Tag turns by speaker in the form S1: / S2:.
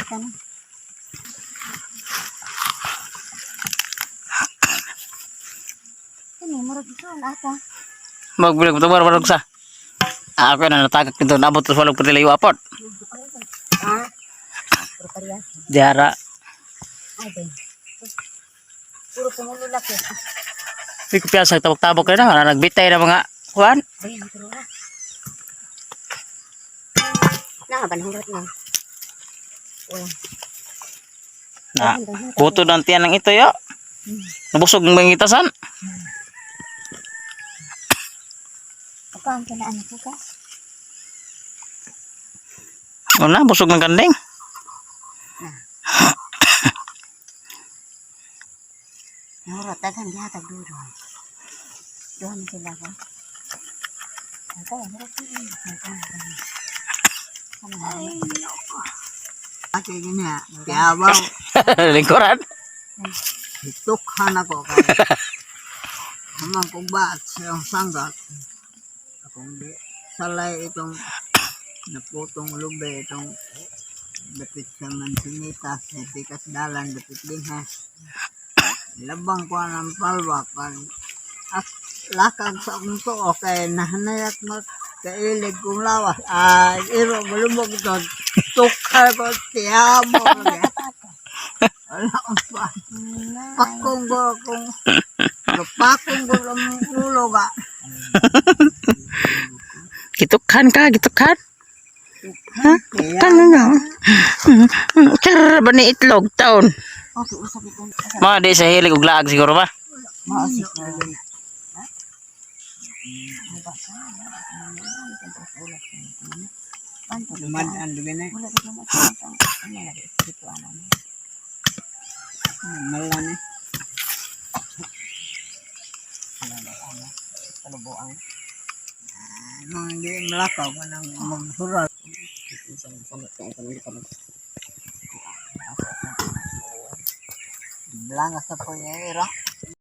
S1: Ito na. Kani murag ito ang ata.
S2: Magbilag ito barbarog sa. Ah, ako na natagak nito. Nabot sa walog pati layo apot.
S1: Ha? Puro parehas.
S2: Diara.
S1: Ay, ben. Puro pumululak eh.
S2: Di ko piyasa tabok-tabok kayo na. Nagbitay na mga kuan.
S1: Bayan, puro ah. Na, banhurot na. Wala.
S2: Na, buto ng tiyan ng ito yo. Nabusog ng mangitasan.
S1: Ako ang kinaan ko ka.
S2: Una, busog ng kanding.
S1: Nurot, daghan gihatag duro. Duha man sila ko. Ako, nurot ni.
S3: Ate gina, tiabaw,
S2: Lingkuran.
S3: tukhan ako kay. Hamang kong baat sa iyong sanggat. Akong di salay itong naputong lube itong dapit sa mansinitas, pikas dalan, dapit din ha. Labang ko ng palwa, pag at lakag sa akong tuo kay nahanayak magkailig kong lawas. Ay, iro, malubog ito. Tukar ko, tiyamo. Wala akong pa. Pakong ko, kung pakong ko lang ulo ba.
S2: Gitukhan ka, gitukhan. Ha? Kan na. Char ba ni itlog taon?
S1: Okay, usap ito.
S2: Mga di sa hilig og laag siguro ba?
S1: Maasik na.
S3: Dumadaan, dumin
S1: Wala ko naman sa ano lagi dito ano.
S3: Malan eh.
S1: Ano Palubuan.
S3: Mga hindi malakaw ka nang maghural. Blangas na po niya, ira.